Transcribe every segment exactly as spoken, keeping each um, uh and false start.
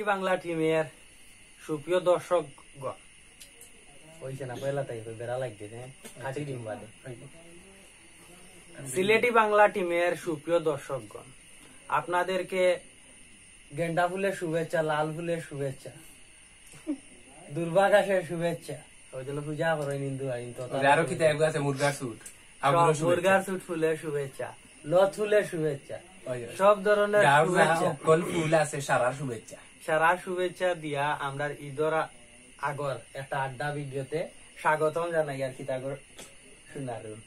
বাংলা টিমের সুপ্রিয় দর্শকগণ, ওই সেনা পয়লা তাই কই বেড়া লাগবে, হ্যাঁ, কাটি দিম বাদে। সিলেটি বাংলা টিমের সুপ্রিয় দর্শকগণ, আপনাদেরকে গেন্দা ফুলের শুভেচ্ছা, লাল ফুলের শুভেচ্ছা, দুর্বাঘাসের শুভেচ্ছা। ওই জন্য পূজা করো হিন্দু আর হিন্দু ওই আরো কি টাইপ আছে, মুরগার স্যুট, আগুনের শুভেচ্ছা। মুরগার স্যুট ফুলের শুভেচ্ছা, লত ফুলের শুভেচ্ছা, ওই, ওই। সব ধরনের গাঁও যা শুভেচ্ছা। সকল ফুল আছে, সারার শুভেচ্ছা। সারার শুভেচ্ছা দিয়া আমরা ঈদর আ-, আগর একটা আড্ডা ভিডিওতে স্বাগতম জানাই আর কি। তাগর সোনারুন,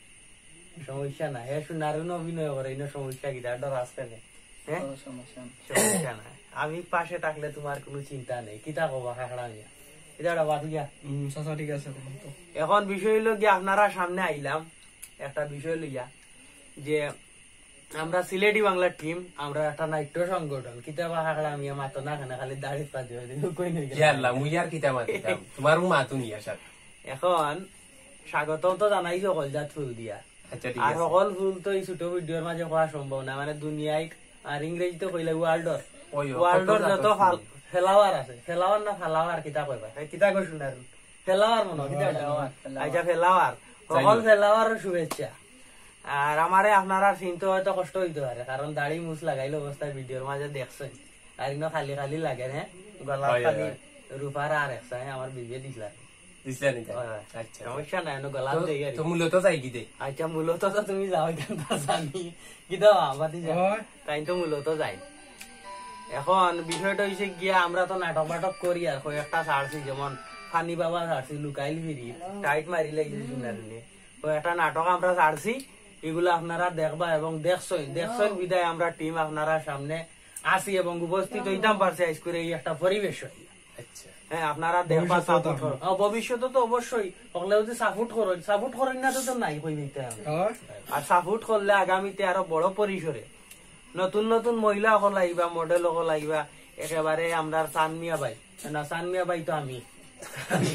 সমস্যা নাই, হে সোনারুন অভিনয় করে, ইনো সমস্যা কিতা, ডর আসবে না, হ্যাঁ? কোনো সমস্যা নেই। সমস্যা নাই, আমি পাশে থাকলে তোমার কোনো চিন্তা নেই। কিতা কবা কাকড়া মিয়া, কিতা ওটা বাদ গিয়া? হুম, চাচা ঠিক আছে, এখন তো। এখন বিষয় হইলো গিয়া আপনারা সামনে আইলাম একটা বিষয় লইয়া, যে আমরা সিলেটি বাংলা টিম, আমরা একটা নাট্য সংগঠন। কিতা বা কাকড়া মিয়া মাতো না কেনে, খালি দাড়ি পাতি হয়ে দিল, কই নাই গেল? ইয়া আল্লাহ, মুই আর কিতা মাতিতাম? তোমার মাতুন ইয়া সাথে। এখন স্বাগতম তো জানাইছো কলজাত ফুল দিয়া। আচ্ছা, ঠিক আর আছে। সকল ফুল তো এই ছোট ভিডিওর মাঝে কওয়া সম্ভব না, মানে দুনিয়ায় আর ইংরেজিতে কইলে ওয়ার্ল্ডর, ওই, ওই, ওয়ার্ল্ডর কত যত জাত ফাল-, ফুল। ফ্লাওয়ার আছে, ফ্লাওয়ার না ফ্লাওয়ার কিতা কইবা? এই কিতা কই সোনারুন? ফ্লাওয়ার মনে হয়, কিতা ওটা? Flower, flower. আচ্ছা, ফ্লাওয়ার। যাই সকল হোক। ফ্লাওয়ারের শুভেচ্ছা। আর আমারে আপনারা চিনতে হয়তো কষ্ট হইতে পারে, কারণ দাড়ি মুছ লাগাইলে অবস্থায় ভিডিওর মাঝে দেখছেন। আর ইনো খালি খালি লাগে, হ্যাঁ? গলা হয়, হয়, খালি হয়। রূপার আর একসাথে আমার বিবে দিছিলাম। দিছিলা নি তাই? হয়, হয়। আচ্ছা, আচ্ছা। সমস্যা নাই, এনো গলা তো, দেই আর তো কি। মূলত যাই কি দে? আচ্ছা, মূলত তো তুমি যাও, এখান তো জানি। কি দাও, আমাদের যা। হয়। তাই তো মূলত যাই। এখন বিষয়টা হইছে গিয়া, আমরা তো নাটক বাটক করি, আর কয়েকটা ছাড়ছি, যেমন ফানি বাবা ছাড়ছি, লুকাইল ফিরি, টাইট মারি লাগি শুনার নে। তো একটা নাটক আমরা ছাড়ছি, এগুলো আপনারা দেখবা এবং দেখছই, দেখছই বিদায় আমরা টিম আপনারা সামনে আসি এবং উপস্থিত হইতাম পারছি আজকের এই একটা পরিবেশ। আচ্ছা। হ্যাঁ, আপনারা দেখবা, ভবিষ্যতে সাপোর্ট করো। হ্যাঁ, ভবিষ্যতে তো অবশ্যই। হকলে যদি সাপোর্ট করো, সাপোর্ট করেন না তো, তো নাই, কই দিতে হবে। হ্যাঁ। আর সাপোর্ট করলে আগামীতে আরো বড় পরিসরে নতুন নতুন মহিলা হকল আইবা, মডেল হকল আইবা, একেবারে আমরা সানমিয়া ভাই। না, সানমিয়া ভাই তো আমি। আমি,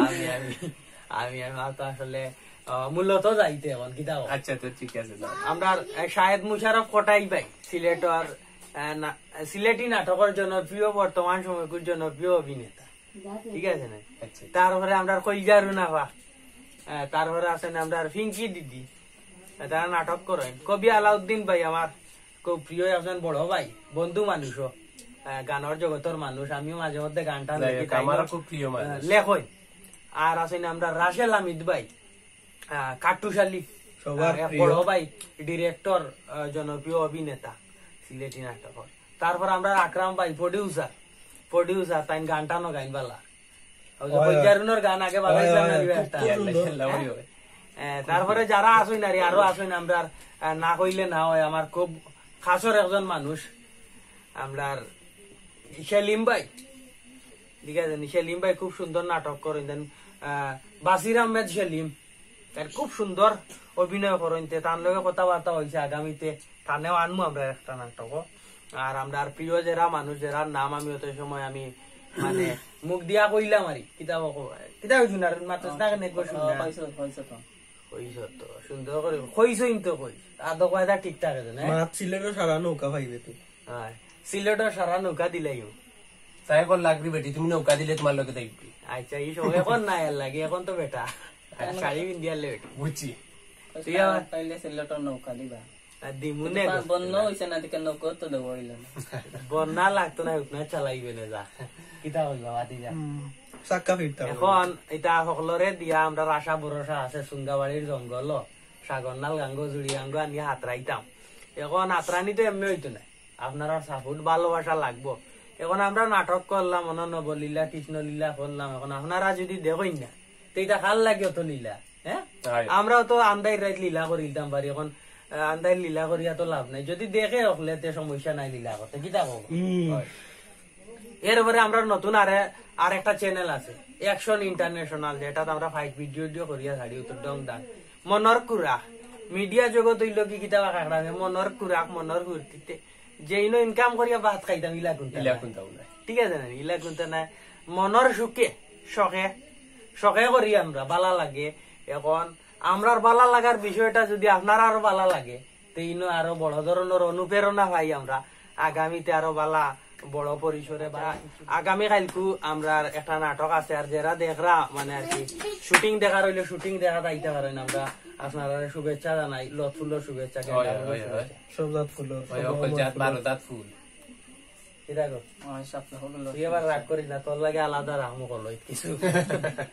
আমি, আমি, আমি, আমার তো আসলে, আহ, মূলত যাইতে এখন, কিতা কও? আচ্ছা, তো ঠিক আছে, যাও। আমরা, আহ, শাহেদ মুশারফ কটাই ভাই, সিলেটর, আহ, না, সিলেটি নাটকর জনপ্রিয়, বর্তমান সময়কুর জনপ্রিয় অভিনেতা। ঠিক আছে না? আচ্ছা। তারপরে আমরা কইজা রুনাফা, আহ, তারপরে আছেন আমরা পিঙ্কি দিদি, আহ, তারা নাটক করেন। কবি আলাউদ্দিন ভাই আমার খুব প্রিয় একজন বড় ভাই, বন্ধু মানুষও, আহ, গানর জগতর মানুষ, আমিও মাঝে মধ্যে গানটা যাই হোক, লেখি, তাইও, আমারও খুব প্রিয় মানুষ। আহ, লেখই। আর আছেন আমরা রাশেল হামিদ ভাই, আহ, কাট্টুশ আলী, সবার আহ, এক প্রিয়। বড় ভাই, ডিরেক্টর, আহ, জনপ্রিয় অভিনেতা, সিলেটি নাটকর। তারপর আমরা আকরাম ভাই, প্রডিউসার, প্রডিউসার, তাইন গানটা ন গাইন বালা। ওই যে হয়, হয়। বৈজারুনর গান আগে বালা হয়, ইসলাম হয়, নবী খুব, একটা। খুব সুন্দর। ইয়াল্লা, ইয়াল্লা, ওই, ওই। আহ, তারপরে যারা আছইন আর আরো আছইন, আমরা আর, আহ, না কইলে না হয়, আমার খুব খাসর একজন মানুষ, আমরার সেলিম ভাই। ঠিক আছে নি? সেলিম ভাই খুব সুন্দর নাটক করেন। দেন, আহ, বাসির আহমেদ সেলিম, তার খুব সুন্দর অভিনয় করেন। তে তার লগে কথাবার্তা হইছে, আগামীতে তানেও আনমু আমরা একটা নাটক। আর আমরার প্রিয় যেরা মানুষ, যেরার নাম আমি অত সময় আমি মানে মুখ দিয়া কইলাম আর কি। কিতাব, কিতাব শুনার মাত্র না কেন একবার শুনার। কইছো, কইছো তো। কইছো তো, সুন্দর করে কইছো ইন তো কই। আর তো কয়টা ঠিকঠাক আছে না? মাত সিলেটর সারা নৌকা পাইবে তুই। হ্যাঁ, সিলেটর সারা নৌকা দিলাইও। তাই কর লাগরি বেটি, তুমি নৌকা দিলে তোমার লগে দেখবি। আচ্ছা, এই সময় এখন না এর লাগে, এখন তো বেটা। আর শাড়ি পিন্দিয়ালে বেটি। বুঝছি। তুই আমার তাইলে সিলেটর নৌকা দিবা। আর দিমু নে কিন্তু গো। বন্যা হইছে না, দিকে নৌকা তো দেবো হইল না। বন্যা লাগতো না, হুকনা চালাইবে না যা। কিতা হইল, বাতি যা। হুম, সাক্কা ফিরতা হবে। এখন এটা হকলরে দিয়া আমরা আশা ভরসা আছে, সুঙ্গাবাড়ির জঙ্গল, সাগর নাল গাঙ্গো, জুড়ি গাঙ্গো আনিয়া হাতরাইতাম। এখন হাতরানি তো এমনি হইতো না, আপনারা সাপোর্ট ভালোবাসা লাগবো। এখন আমরা নাটক করলাম, অন্য নবলীলা, কৃষ্ণলীলা করলাম, এখন আপনারা যদি দেখইন না, তো এটা কার লাগে অত লীলা, হ্যাঁ? হয়। আমরাও তো আন্দাই রাইত লীলা করিলতাম পারি, এখন, আহ, আন্দাই লীলা করিয়া তো লাভ নাই। যদি দেখে হকলে তে সমস্যা নাই লীলা করতে, কিতা কব? হুম। হয়। এরপরে আমরা নতুন আরে, আর একটা চ্যানেল আছে, অ্যাকশন ইন্টারন্যাশনাল, যেটাত আমরা ফাইট ভিডিও টিডিও করিয়া ছাড়ি, উত্তর ডং ডাং। মনর কুরা, মিডিয়া জগত হইল কি কিতা বা কাকড়া, মনর কুরাক, মনর ফুর্তিতে, যে ইনো ইনকাম করিয়া ভাত খাইতাম, ইলা কুন্তা ইলা নাই। কুন্তা নাই। ঠিক আছে না? ইলা কুন্তা নাই। মনর সুখে, শখে, শখে করি আমরা, বালা লাগে। এখন আমরার বালা লাগার বিষয়টা যদি আপনারারও বালা লাগে, তে ইনো আরো বড় ধরনের অনুপ্রেরণা পাই আমরা। আগামীতে আরো বালা বড় পরিসরে বা আগামী কাইলকু আমরার একটা নাটক আছে, আর যেরা দেখরা মানে আর কি শুটিং দেখার অইলে শুটিং দেখাত আইতা পারইন। আমরা আপনারারে শুভেচ্ছা জানাই, লতফুলর শুভেচ্ছা, হয়, গেন্দা ফুলর হয়, হয়। শুভেচ্ছা। সব জাত ফুলর, হয়, সব অকল রকম জাত ফুলর। বারো জাত ফুল। কিতা গো? তুই আবার রাগ করিস না, তোর লাগি আলাদা রাখমু কলইত কিছু।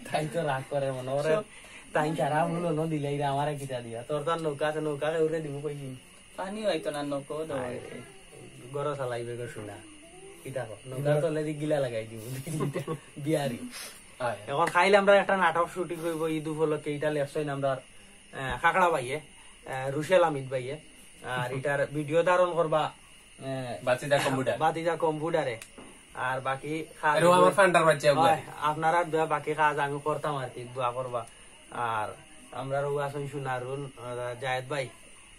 তাই তো রাগ করে মনে করে, তাই খারাপ হলো ন দিলাই রে, আমারে কিতা দিবা? তোর তো আর নৌকা আছে, নৌকা কেউরে দিব কইছি। পানি হইতো না, নৌকাও দেওয়া হইতো। গরো চালাইবে গো শোনা। কিতা কর? নৌকা তলে দি গিলা লাগাই দিব। বিয়ারি। আয়। এখন কাইল আমরা একটা নাটক শুটিং করব ঈদ উপলক্ষে, এটা লেখছইন আমরা, আহ, কাকড়া ভাইয়ে, আহ, রুশেল আমিদ ভাইয়ে। আর এটার ভিডিও ধারণ করবা, আহ, বাতিজা কম্পিউটার। বাতিজা কম্পিউটারে। আর বাকি কাজ এরকম আমার ফান্ডার বাচ্চা ওগুলা। হয়, আপনারা দোয়া বাকি কাজ আমি করতাম আর কি, দোয়া করবা। আর আমরা রবি আছেন সুনারুন, আহ, জায়েদ ভাই,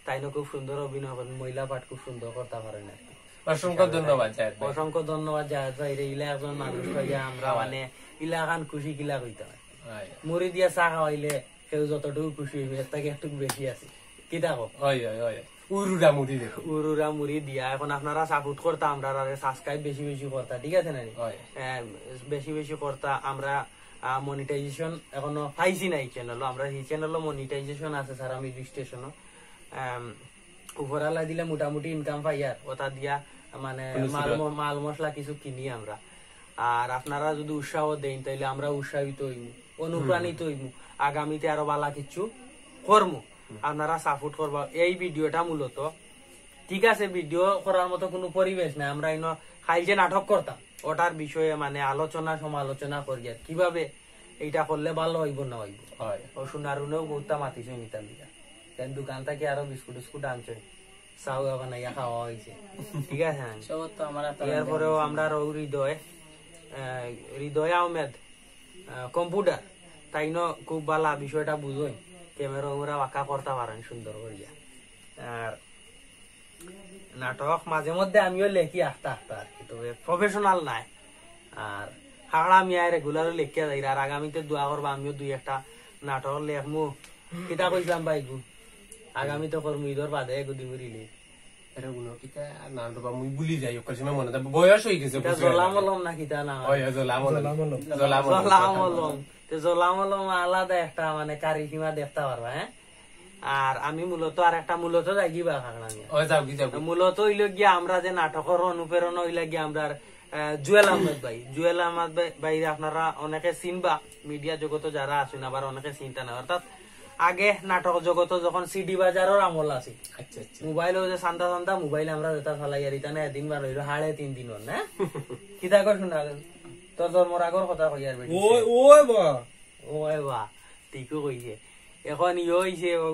তাইনও খুব সুন্দর অভিনয় করেন, মহিলা পাঠ খুব সুন্দর করতে পারেন আর কি। অসংখ্য ধন্যবাদ জায়েদ ভাই। অসংখ্য ধন্যবাদ জায়েদ ভাই রে, ইলা একজন মানুষ পাইয়া আমরা মানে ইলাখান খুশি কিলা কইতাম আর কি। হয়। মুড়ি দিয়া চা খাওয়াইলে কেউ যতটুকু খুশি হইবে, এর থেকে একটু বেশি আছে। কিতা কও? হয়, হয়, হয়। উরুরা মুড়ি দেখো। উরুরা মুড়ি দিয়া এখন আপনারা সাপোর্ট করতা, আমরা আরে সাবস্ক্রাইব বেশি বেশি করতা, ঠিক আছে না নি? হয়। আহ, বেশি বেশি করতা, আমরা, আহ, মনিটাইজেশন এখনো পাইছি না এই চ্যানেলও। আমরা এই চ্যানেলও মনিটাইজেশন আছে স্যার, আমি রেজিস্ট্রেশনও, আম, উপরালা দিলে মোটামুটি ইনকাম পাই আর ওটা দিয়া মানে কোনো মাল সুযোগ। ম-, মাল মশলা কিছু কিনি আমরা। আর আপনারা যদি উৎসাহ দেন, তাইলে আমরা উৎসাহিত হইমু, অনুপ্রাণিত হইমু, আগামীতে আরো ভালা কিছু করমু। আপনারা সাপোর্ট করবা। এই ভিডিওটা মূলত, ঠিক আছে, ভিডিও করার মতো কোনো পরিবেশ নাই। আমরা ইনো কাইল যে নাটক করতাম, ওটার বিষয়ে মানে আলোচনা সমালোচনা করি আর কিভাবে এইটা করলে ভালো হইব না হইব। হয়। ও সোনারুনেও বহুতটা মাতিছে নিতাম দিকা। তাই দোকান থেকে আরো বিস্কুট টিস্কুট আনছে, চাও বানাইয়া খাওয়া হয়েছে, ঠিক আছে না? সব তো আমার হাতে এরপরেও আমরা রৌ হৃদয়, আহ, হৃদয় আহমেদ, আহ, কম্পিউটার, তাইনও খুব ভালা বিষয়টা বুঝইন, ক্যামেরা ওরা বাঁকা করতে পারেন সুন্দর করিয়া। আর নাটক মাঝে মধ্যে আমিও লেখি আস্তে আস্তে আর কি, তবে প্রফেশনাল নাই। আর হাকড়া মিয়ায় রেগুলারও লেখিয়া যাই, আর আগামীতে দোয়া করবা আমিও দুই একটা নাটক লেখমু। কিতা কইছিলাম ভাইগু, আগামীতে করমু, ঈদর বাদে এগু দিমু রিলিজ। এরে গুলো কিতা নাম রে বা, মুই ভুলি যাই, ওকার সময় মনে থাকে, বয়স হয়ে গেছে, এটা বুঝছো না? জলামলম না কিতা নাম? ওই, ওই, জলামলম। জলামলম। জলামলম। জলামলম। তো জলামলম আলাদা একটা মানে কারিশমা দেখতে পারবা, হ্যাঁ? আর আমি মূলত আর একটা মূলত যাই কি বা খাগড়া মিয়া। ওই যাও কি যাও কি? মূলত হইল গিয়া আমরা যে নাটকের অনুপ্রেরণা হইল গিয়া আমরা, আহ, জুয়েল আহমেদ ভাই। জুয়েল আহমেদ ভাই, ভাই আপনারা অনেকে চিনবা, মিডিয়া জগতে যারা আছেন আবার অনেকে চিনতা না। অর্থাৎ আগে নাটক জগতে যখন সিডি বাজারের আমল আছে, আচ্ছা, আচ্ছা। মোবাইলও যে চান্দা চান্দা মোবাইল আমরা যেটা চালাই আর ইতা না, এদিন বার হইল হাড়ে তিন দিন অর না? কিতা কর শোনা, তোর জন্মর আগর কথা কই আর বেটি। ওই, ওই বা। ওই বা, ঠিকও কইছে। এখন ইয়ে হইছে, ও,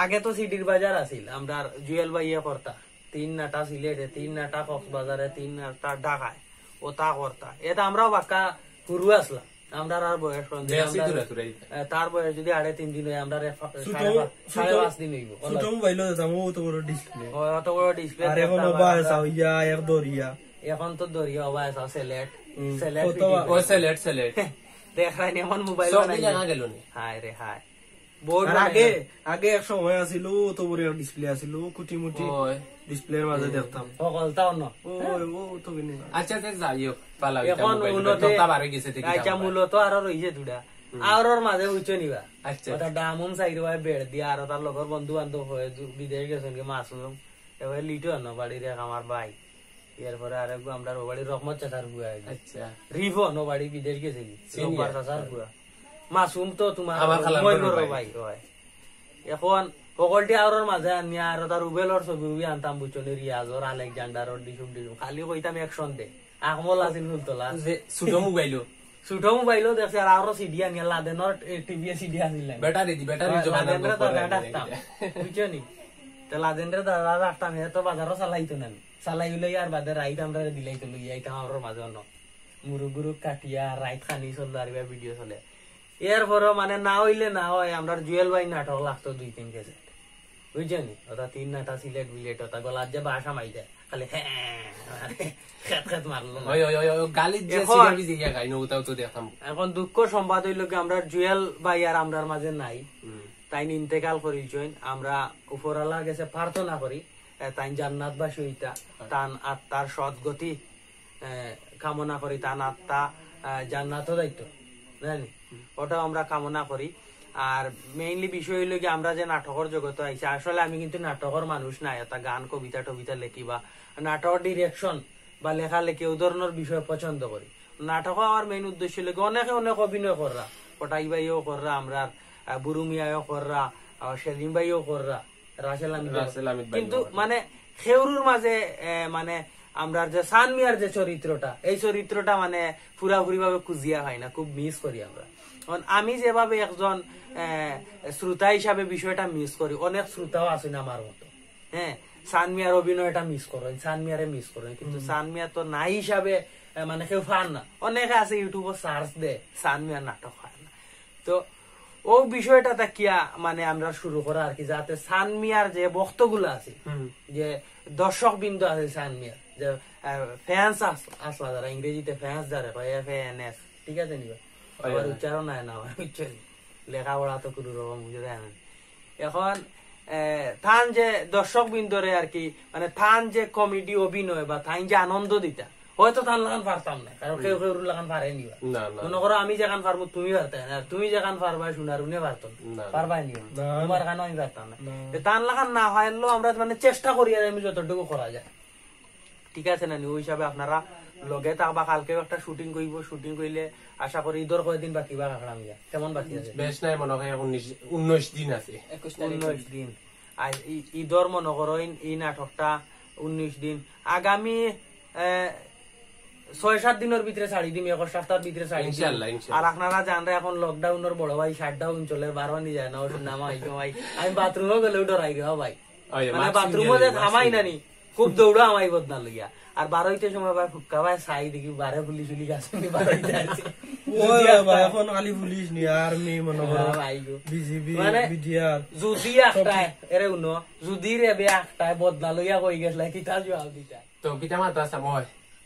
আগে তো সিডির বাজার আছিল, আমরা জুয়েল ভাইয়ে করতা, তিন নাটা সিলেটে, তিন নাটা কক্সবাজারে, তিন নাটা ঢাকায়, ও তা করতা। এটা আমরাও বাক্কা হুরু আসলাম, আমরা আর বয়স কম, বেশি আমরা, তুরা তুরা দিতা। এ, তার বয়স যদি আড়ে তিন দিন হয়, আমরা রে ফা-, ছোট, সাড়ে পাঁচ, ছোট, সাড়ে পাঁচ দিন হইব। ছোট মোবাইলও যেতাম, ও তো বড় ডিসপ্লে। ও অত বড় ডিসপ্লে আর এখন দেখতাম ও বায় আমরা। চাও, ইয়া, এক দরিয়া। এখন তো দরিয়া, ও বায় চাও, সিলেট। হুম, সিলেট কত ভিডিও। বার? ও সিলেট, সিলেট। দেখরানি এমন মোবাইল সব বানাইছে। দিন জানা গেল নি। হায় রে হায়। বহুত আর বানাইছে। আগে, আগে এক সময় আছিল, ও তো বড় ডিসপ্লে আছিল, ও কুটি মুটি ওই। ডিসপ্লের মাঝে হুম। দেখতাম। ও গলতাও না। ও, ও, ও তো বিনে। আচ্ছা, আচ্ছা, যাই হোক, পালা এখন ওইটা মোবাইল উন্নতি, টোবাইল তো বার হয়ে গেছে, দেখি আচ্ছা, যাও। মূলত আরো রইছে দুটা। হুম। আরোর মাঝে উঠছে নিবা। আচ্ছা। ওটা ডামুম সাইড হয়ে বেড় দিয়া, আর তার লগর বন্ধু বান্ধব হয়ে দু-, বিদেশ গেছেন কি মাসুম, এবার লিটু আনো বাড়ির এক আমার ভাই। এরপরে আরেক আমরা ও বাড়ি রহমত চাচার বুয়া আইলো। আচ্ছা। রিফন ও বাড়ি বিদেশ গেছে কি? সিনিয়র। রোববার চাচার বুয়া। মাসুম তো তোমার আমার খালার মইনুর বড় ভাই। ভাই, হয়। এখন হকলটি আওরর মাঝে আনি আর তার রুবেলর ছবি উবি আনতাম বুঝছো নি, রিয়াজর, আলেকজান্ডারর, ডিসুম ডিসুম। খালি কইতাম অ্যাকশন দে। আকমল আছিল ফুলতলা। যে ছোট মোবাইলও। ছোট মোবাইলও দেখছি আর আরো সিডি আনিয়া লাদেনর এ, টিভি সিডি আনিলাম। ব্যাটারি দি, ব্যাটারি হয়, জমা লাদেনরে লাগবো তো পরে। রাখতাম। বুঝছো নি? তো লাদেনরে দাদা রাখতাম, হে তো বাজারও চালাইতো না। চালাই উলাই আর বাদে রাইত আমরা দিলাইতো লইয়া আইতাম আমরার মাঝে অন্য। মুরুগ গুরুগ কাটিয়া রাইত খানি চললো আর ইবা ভিডিও চলে। এরপরেও মানে না হইলে না হয়, আমরার জুয়েল ভাই নাটক লাগতো দুই তিন ক্যাসেট। বুঝছো নি? ওটা তিন নাটা সিলেট বিলেট, ওটা গলার যে বাসা মাইতে, খালি হ্যাঁ, খেত খেত মারলো না। ওই, ওই, ওই, ওই, গালির যে এখন সিগাবি যে ইয়া খাই না, ওটাও তো দেখতাম। এখন দুঃখ সংবাদ হইল কি, আমরার জুয়েল ভাই আর আমরার মাঝে নাই। হুম। তাইন ইন্তেকাল করিলছইন। আমরা উপরআলার গেছে প্রার্থনা করি, এ, তাইন জান্নাতবাসী হইতা, হ্যাঁ। তান আত্মার সদ্গতি আহ, কামনা করি তান আত্মা আহ, জান্নাতো যাইতো, জানি, ওটাও আমরা কামনা করি। আর mainly বিষয় হইল কি, আমরা যে নাটকর জগতে আইছি, আসলে আমি কিন্তু নাটকর মানুষ না, এটা গান, কবিতা টবিতা লেখি বা নাটক direction বা লেখালেখি ও ধরনের বিষয় পছন্দ করি। নাটক আমার মেইন উদ্দেশ্য হইল কি, অনেকে অনেক অভিনয় কররা, কটাই ভাইও কররা, আমরা আহ, বুরু মিয়াও কররা, আহ, সেলিম ভাইও কররা, রাসেল আমিদ ভাইও। রাসেল আমিদ ভাই কিন্তু মানে খেউরুর মাঝে আহ, মানে আমরা যে সান মিয়ার যে চরিত্রটা, এই চরিত্রটা মানে পুরাপুরি ভাবে খুঁজিয়া হয় না, খুব মিস করি আমরা। কারণ আমি যেভাবে একজন আহ, শ্রোতা হিসাবে বিষয়টা মিস করি, অনেক শ্রোতাও আছেন আমার মতো। হ্যাঁ, সান মিয়ার অভিনয়টা মিস করেন, সান মিয়ারে মিস করেন, কিন্তু সান মিয়া তো নাই হিসাবে আহ, মানে কেউ পার না। অনেকে আছে YouTube-ও সার্চ দে, সান মিয়ার নাটক হয় না। তো ও বিষয়টা থাকিয়া মানে আমরা শুরু করা আর কি, যাতে সান মিয়ার যে ভক্তগুলো আছে, যে দর্শক বৃন্দ আছে সান মিয়ার, যে ফ্যান্স আসলা, যারা ইংরেজিতে ফ্যান্স যারে কয়, F A N S, ঠিক আছে নিবা? আবার উচ্চারণ হয় না আমার, বুঝছেন? লেখাপড়া তো কোনো রকম বুঝে যায় না। এখন আহ, তান যে দর্শক বৃন্দরে আর কি, মানে তান যে কমেডি অভিনয় বা তাইন যে আনন্দ দিতা, হয়তো তান লাখান পারতাম না, কারণ কেউ কেউ লাখান পারে নিবা। না, না। মনে করো আমি যেখান পারমু তুমি পারতায় না, আর তুমি যেখান পারবায় সোনার উনি পারতো না। না, না। পারবায় নিবা। না, না। তোমার কানো আমি পারতাম না। না। তো তান লাখান না হইলেও আমরা মানে চেষ্টা করি আর আমি যতটুকু করা যায়। ঠিক আছে না নি? ওই হিসাবে আপনারা লগে থাকবা, কালকেও একটা শুটিং করিব, শুটিং করিলে আশা করি ঈদর কয়দিন বাকি বা কাকড়া মিয়া? কেমন বাকি আছে? বেশ নাই মনে হয়, এখন উনিশ, উনিশ দিন আছে। একুশ তারিখ। উনিশ দিন। আর ই-, ঈদর মনে করো ইন-, এই নাটকটা উনিশ দিন। আগামী, এ, ছয় সাত দিনের ভিতরে ছাড়ি দিম, এক সপ্তাহের ভিতরে ছাড়ি দিম। ইনশাআল্লাহ, ইনশাআল্লাহ। আর আপনারা জানরা এখন লকডাউনের বড় ভাই, শাটডাউন চলে, বারো নি যায় না, ওষুধ নামা হইতো ভাই। আমি বাথরুমও গেলেও ডরাই রে ভাই। ওই যে মানে মাস্ক বাথরুমও নিয়ে যে নেই, মাস্ক থামাই নিয়ে না নি। খুব দৌড়া আমার বদনা লইয়া। আর বারোইতে সময় ভাই ফুক্কা ভাই চাই দেখি বারে পুলিশ উলিশ আছে নি, বারোইতে আছে। ওই যদি বাবা, একটা এখন খালি পুলিশ নি, আর্মি মনে করো, হ্যাঁ ভাই গো। বিজিবি, মানে বিডিআর। যদি একটা, এরে উনো, যদি রে বে একটা বদনা লইয়া কই গেছলা, কিতা জবাব দিতা? তো কিতা মাতো আছে মই?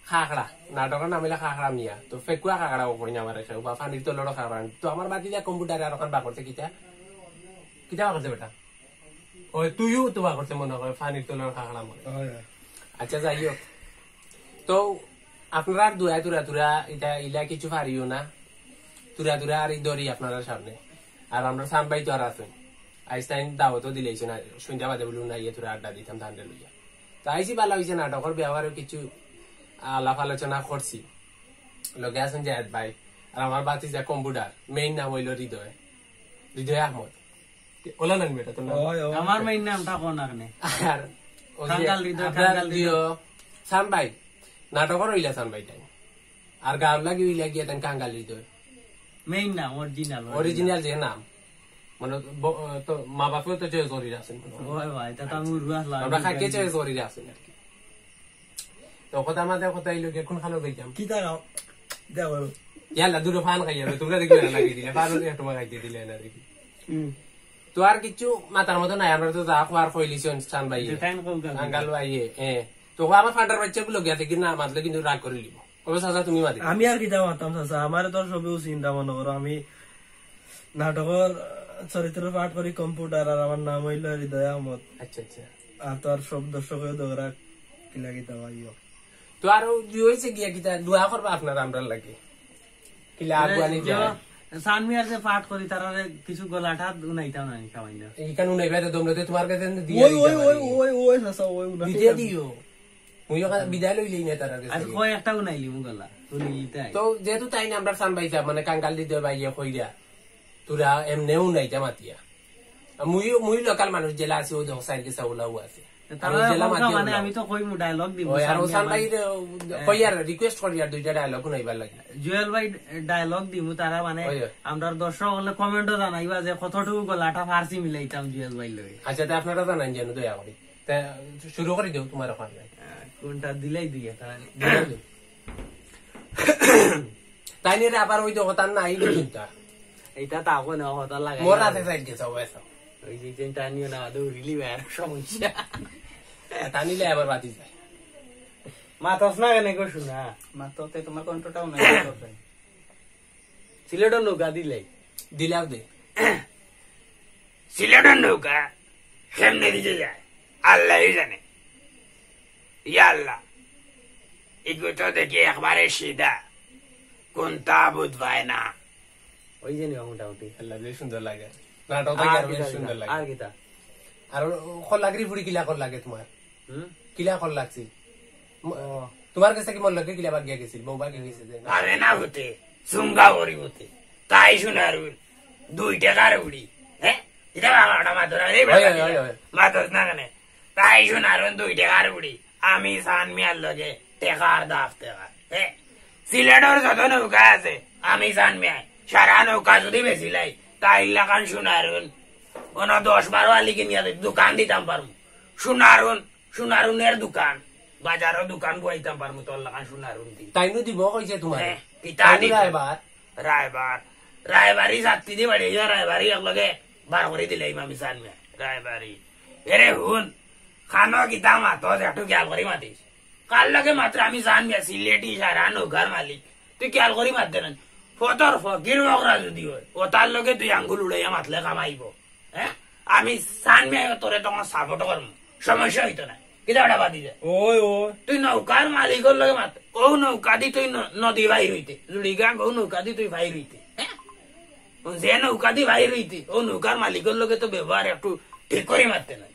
খাকড়া। নাটকর নাম হইলে খাকড়া মিয়া। তো ফেকুয়া খাকড়া ও কই না আমার এখানে, বা পানির তলর খাকড়া। তো আমার বাতি যা কম্পিউটারে আর ওখান বার করতে কিতা? কিতা বার করতে বেটা? ওই তুইও তো বার করতে মনে হয়, পানির তলর খাকড়া মনে হয়। হয়, হয়। আচ্ছা, যাই হোক। তো আপনারা আর দুয়ায় তুরা তুরা, এটা ইলা কিছু পারিও না। তুরা তুরা আর এই দড়ি আপনারার সামনে। আর আমরা সান ভাই তো আর আছেন। আইজ তাইন দাওয়াতও দিলাইছে না, সন্ধ্যা বাদে বলুন না, ইয়ে তুরা আড্ডা দিতাম ধানরে লইয়া। তো আইছি ভালা হইছে, নাটকর ব্যাপারেও কিছু আলাপ আলোচনা করছি। লগে আছেন জায়েদ ভাই, আর আমার বাতি যা কম্পিউটার, মেইন নাম হইল হৃদয়, হৃদয় আহমদ। ওলা নাম বেটা তোর নাম? ওই, ওই। আমার মেইন নামটা কোন আগে? আর ওই যে কাঙ্গাল হৃদয়, আপনার কাঙ্গাল হৃদয়। দিও, সান ভাই, নাটকর হইলা সান ভাই তাই। আর গান লাগি হইলা গিয়া তাই কাঙ্গাল হৃদয়। মেইন নাম, অরিজিনাল, অরিজিনাল যে নাম। মানে ব-, তো মা বাপেও তো চয়েস করি আছেন। ওই ভাই, তা তো আমি উড়ু আসলাম। আমরা খাকে চয়েস করি আছেন আর কি। তো কথা মাঝে কথা হইলো গিয়া কোন খানো যাইতাম? কি তা গাও? দেওয়াল। ইয়াল্লা, দুটো পান খাইয়া দে, তোমরা দেখি না লাগিয়ে দিলে, পান একটু খাইতে দিলে না দেখি। হুম। তো আর কিছু মাথার মতো নাই, আমরা তো যা খোয়ার কইলিছন সান ভাই। যে টাইম কল কাল। আঙ্গাল ভাই, এ, এ। তো আমার ফান্ডার বাচ্চাগুলো গিয়া দেখি না মাতলে কিন্তু রাগ করে নিব। কবে চাচা তুমি মাতি? আমি আর কিতা মাতাম চাচা, আমার তো সবেও চিন্তা মনে করো, আমি নাটকর চরিত্র পাঠ করি কম্পিউটার, আর আমার নাম হইল হৃদয় আহমদ। আচ্ছা, আচ্ছা। আর তো আর সব দর্শক হয়ে দোকরা কিলা কিতা ভাইও। তো আর ওই যে হইছে গিয়া কিতা দোয়া করবা আপনারা আমরার লাগি। কিলা মানে, আগুয়ানি যে যায়। সানমিয়ার যে পাঠ করি, তারারে কিছু গলাটা উনাইতাম না, সামান্য। এইখান উনাইবা তো তোমরা তো তোমার কাছে দিয়া ওই, দিতে ওই, পারি। ওই, ওই, ওই, চাচা, ওই উনাই দিতে দিতাম। দিও। মুই ওখানে বিদায় লইলেই না তারা কাছে। আজ কয় একটা উনাইলি মু গলা, উনি ইতাই। তো যেহেতু তাই না, আমরা সান ভাই সাহেব, মানে, কাঙ্গাল দিতে ভাই ইয়ে কইরা, তোরা এমনেও উনাইতা মাতিয়া। আর মুই, মুই লোকাল মানুষ জেলা আছে, ওই দেখো, সাইড গেছে, ওলাও আছে। তারা আর ওই জেলা কইবা মাতিয়া মানে, উলাও। আমি তো কইমু, ডায়লগ দিমু, ওই, আর ও সান সামনে ভাই মানে। রে, ও, হ্যাঁ। কইয়ার, রিকোয়েস্ট করিয়ার দুইটা ডায়লগ উনাইবার লাগি। জুয়েল ভাই ডায়লগ দিমু, তারা মানে, ওই, ওই। আমরার দর্শক হলে কমেন্টও জানাইবা যে কতটুকু গলাটা ফার্সি মিলাইতাম জুয়েল ভাই লগে। আচ্ছা, তা আপনারা জানান যেন দয়া করি। তা শুরু করি দেও তোমার ওখানে। আহ, কোনটা দিলাই দিয়া, তাহলে? দিলাই দেও। তাই নিয়ে আবার ওই যে কথা নাই চিন্তা। এটা তো এখন কথা লাগে মোর না। রাতে সাইড গেছে, ওই তো। ওই যে, যে টানিও না, দৌড়িলি বের সমস্যা। টানিলে আবার বাতি যায়। মাতস না কেনে গো শোনা? মাততে তোমার কণ্ঠটাও নাই, মাততে। সিলেটর নৌকা দিলাই। দিলাও দে। সিলেটর নৌকা কেমনে দিকে যায়? আল্লাহই জানে। ইয়া আল্লাহ। ইগু তো দেখি একবারে সিধা, কুন্তা বুঝবায় না। ওই যে নিবা মোটামুটি। আল্লাহ, যে সুন্দর লাগে। নাটক আর আর বেশ কিতা সুন্দর লাগে। আর কিতা? আর ও-, ও খল লাগরি ফুড়ি কিলা খল লাগে তোমার? হুম? কিলা খল লাগছে? ম-, ও। তোমার কাছে কি মন লাগে কিলা বাগিয়া গেছিল? বউ বাগিয়া গেছে যে? আরে না হতে, সুঙ্গা করি হতে। তাই শোনার দুই টাকার উড়ি। হ্যাঁ? এটা বাবা, ওটা মাত্র, এই ওই, বাবা, ওই, ওই, ওই। মাত্র না কেনে? তাই শোনার দুই টাকার উড়ি। আমি সান মিয়ার লগে টেকার দাফ টেকার। হ্যাঁ? সিলেটর যত নৌকা আছে, আমি সান মিয়ায় সারা নৌকা যদি বেচিলাই, তাই লাখান শোনার অন্য দশ বারো আলি কিনিয়া দে-, দোকান দিতাম পারমু। শোনার সোনারুনের দোকান, বাজারও দোকান বইতাম পারমু তোর লাখান সোনারুন দি। তাইনও দিব কইছে তোমার। হ্যাঁ, কিতা তাইনও দিব? রায়বার। রায়বার। রায়বারি যাত্রী দি বাড়ি যা, রায়বারি এক লগে বার করি দিলে ইমামি সান মিয়া। রায়বারি। এরে হুন, খানো কিতা মাতস, একটু খেয়াল করি মাতিস। কার লগে মাত্র আমি সান মিয়া, সিলেটি সারা নৌকার মালিক। তুই খেয়াল করি মাততে না। ফতর ফকির মগরা যদি হয়, ও তার লগে তুই আঙ্গুল উড়াইয়া মাতলে কামাইব। হ্যাঁ? আমি সান মিয়া তোরে তখন সাপোর্ট করমু, সমস্যা হইতো না। কিতা ওটা বাদি যায়? ওই, ওই। তুই নৌকার মালিকর লগে মাত, ও নৌকা দি তুই ন-, নদী বাইর হইতে, জুড়িগাং ও নৌকা দি তুই বাইর হইতে। হ্যাঁ? ও যে নৌকা দি বাইর হইতে, ও নৌকার মালিকর লগে তো ব্যবহার একটু ঠিক করি মাততে নাই।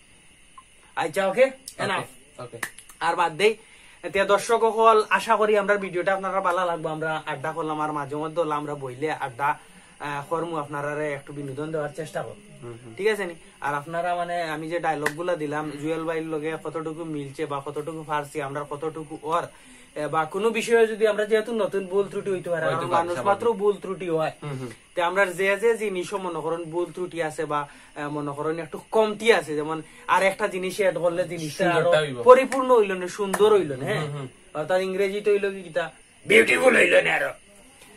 আচ্ছা, ওকে? এনা। ওকে, ওকে। আর বাদ দেই। এতিয়া দর্শক অকল, আশা করি আমরার ভিডিওটা আপনারার ভালা লাগবো। আমরা আড্ডা করলাম, আর মাঝে মধ্যে হলো আমরা বইলে আড্ডা, আহ, করমু, আপনারারে একটু বিনোদন দেওয়ার চেষ্টা করমু। হুম, হুম। ঠিক আছে নি? আর আপনারা মানে আমি যে ডায়লগ গুলা দিলাম, জুয়েল ভাইর লগে কতটুকু মিলছে বা কতটুকু পারছি, আমরা কতটুকু ওর, এ, বা কোনো বিষয়ে যদি আমরা যেহেতু নতুন ভুল ত্রুটি হইতে পারে, হইতে কারণ পারে, মানুষ স্বাভাবিক। মাত্র ভুল ত্রুটি হয়। হুম, হুম। তে আমরা যে যে জিনিসও মনে করেন ভুল ত্রুটি আছে বা, আহ, মনে করেন একটু কমতি আছে, যেমন আর একটা জিনিস অ্যাড করলে জিনিসটা আরো সুন্দরটা হইব। পরিপূর্ণ হইল না, সুন্দর হইল না, হ্যাঁ? হুম, হুম। অর্থাৎ ইংরেজিতে হইল কি কিতা? বিউটিফুল হইল না আরো।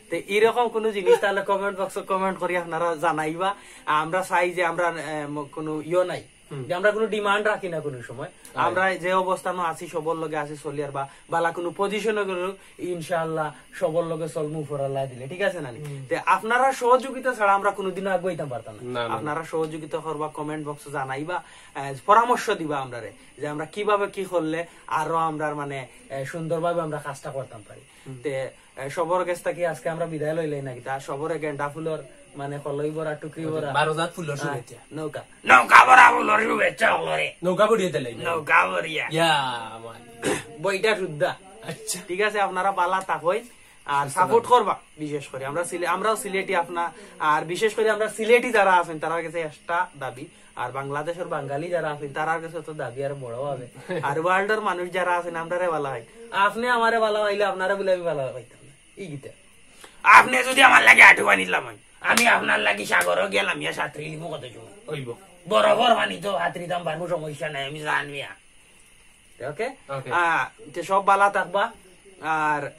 তে এরকম কোনো জিনিস তাহলে কমেন্ট বক্সে কমেন্ট করি আপনারা জানাইবা। আমরা চাই যে আমরা, আহ, ম-, কোনো ইয়ে নাই, হুম। যে আমরা কোনো ডিমান্ড রাখি না কোনো সময়। হ্যাঁ। আমরা যে অবস্থানো আছি, সবর লগে আছি, চলি আর বা বালা কোনো পজিশনে গেলেও ইনশাআল্লাহ সবর লগে চলমু উপর আল্লাহ দিলে, ঠিক আছে না নি? হুম। তে আপনারা সহযোগিতা ছাড়া আমরা কোনোদিনও আগুয়াইতাম পারতাম না। না, না, না। আপনারা সহযোগিতা করবা, কমেন্ট বক্সে জানাইবা, আহ, পরামর্শ দিবা আমরারে যে আমরা কিভাবে কি করলে আরো আমরার মানে, আহ, সুন্দরভাবে আমরা কাজটা করতাম পারি। হুম। তে, আহ, সবর গেছ থাকি আজকে আমরা বিদায় লইলাই না কিতা? সবরে গেন্দা ফুলর মানে কলই ভরা, টুকরি ভরা। বারো জাত ফুলর হ্যাঁ, শুভেচ্ছা। নৌকা। নৌকা ভরা ফুলর শুভেচ্ছা হকলরে। নৌকা ভরিয়া দিলাই। নৌকা ভরিয়া। ইয়া, মানে। বইটা শুদ্ধা। আচ্ছা। ঠিক আছে, আপনারা বালা থাকইন। আর সুস্থ সাপোর্ট থাকইন। করবা, বিশেষ করে। আমরা সিলে-, আমরাও সিলেটি আপনা, আর বিশেষ করে আমরা সিলেটি যারা আছেন, তারার কাছে এক্সট্রা দাবি। আর বাংলাদেশের বাঙালি যারা আছেন, তারার কাছে তো দাবি আর বড় হবে। আর ওয়ার্ল্ডের মানুষ যারা আছেন, আমরারে বালা হয়। আপনি আমারে বালা পাইলে আপনারে বলে আমি বালা পাইতাম না। ই গীতা। আপনি যদি আমার লাগি আঠু বানিলাম হয়, আমি আপনার লাগি সাগরও গেলাম, ইয়া সাঁতরি লিমু কত সময়। হইব। বরফর পানি তো সাঁতরিতাম পারবো, সমস্যা নাই, আমি জানি। ওকে? ওকে। আহ, তে সব বালা থাকবা। আর,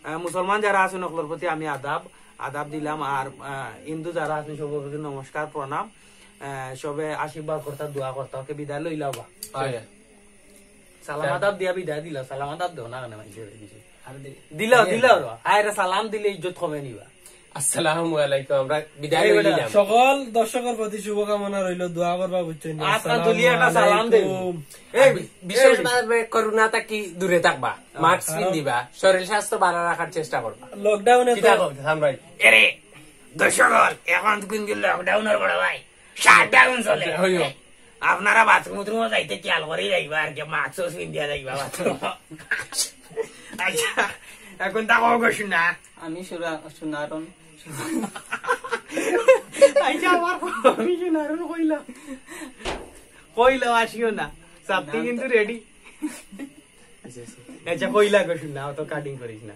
আহ, মুসলমান যারা আছেন, সকলের প্রতি আমি আদাব, আদাব দিলাম। আর, আহ, হিন্দু যারা আছেন, সবার প্রতি নমস্কার, প্রণাম। আহ, সবে আশীর্বাদ করতা, দোয়া করতা। ওকে, বিদায় লইলাও বা। আচ্ছা। সালাম আদাব দিয়া বিদায় দিলা, সালাম আদাব দেও না কেনে মানষে? আরে দে। দিলাও, দে। দিলাও রে। আয় রে, সালাম দিলে ইজ্জত কমে নিবা। আসসালামু আলাইকুম, আমরা বিদায় এই বেটা, লইলাম। সকল দর্শকের প্রতি শুভকামনা রইল, দোয়া করবা, বুঝছেন নি? আপনার আসসালামু তুলিয়া একটা সালাম দেন। আলাইকুম। এই, এই বিশেষভাবে করোনা থাকি দূরে থাকবা, হ্যাঁ, মাস্ক কারণ পিন্দিবা, শরীর স্বাস্থ্য ভালো রাখার চেষ্টা করবা। লকডাউনে কিতা তো কও, হাসান ভাই? এরে, দর্শক অকল, এখন কিন্তু লকডাউনের বড় ভাই, শাটডাউন চলে। হইও। আপনারা বাথরুম উথরুমও যাইতে খেয়াল করি যাইবা আর কি, মাস্ক পিন্দিয়া যাইবা বাথরুম। আচ্ছা, এখন তা কও গো শুনা। আমি সুরা-, সুনারন। আচ্ছা, আবার কও, আমি সুনারন কইলাম। কইলাম আসিও না। সাপ্তি না, কিন্তু তা- রেডি। আচ্ছা, আচ্ছা। আচ্ছা, কইলা গো শুনা, অত কাটিং করিস না।